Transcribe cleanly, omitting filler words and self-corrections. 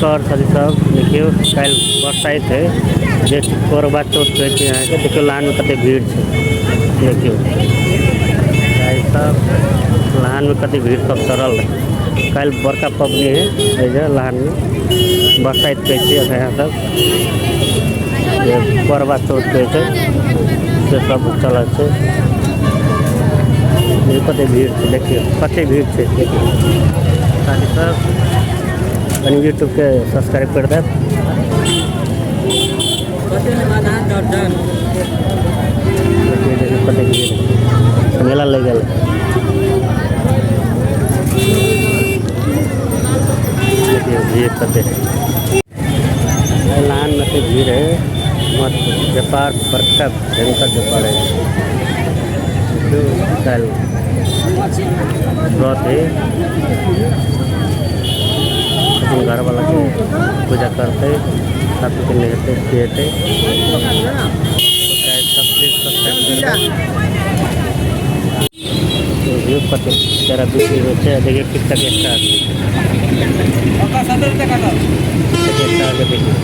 नमस्कार साथी सब। देखियौ काल्हि बरसाइत है जे करवा चौथ कहै छै अहाँके। देखियौ लाहनमे कते भीड़ छै। देखियौ गाइस सब लाहनमे कते भीड़ सब चढ़ल है। काल्हि बड़का पबनी है एहि लाहनमे, बरसाइत कहै छै अहाँ सब, जे करवा चौथ कहै छै से सब चलै छै। देखियौ कते भीड़ छै, देखियौ कते भीड़ छै। देखियौ साथी सब, कनि यूट्यूबके सब्सक्राइब कर देब। देखियौ देखियौ कते भीड़ है, मेला लग गेल। देखियौ भीड़ कते है। लाइन में कते भीड़ है। मत व्यापार बड़का भयंकर व्यापार है। देखियौ काल्हि व्रत है, अपन घर वाला के पूजा करते, खा पी के नहेते पिएते। सब प्लीज सब्सक्राइब कर देखियौ कते चारा बिक्री होइ छै। देखियौ टिकटॉक स्टार, टिकटॉक स्टार के देखियौ।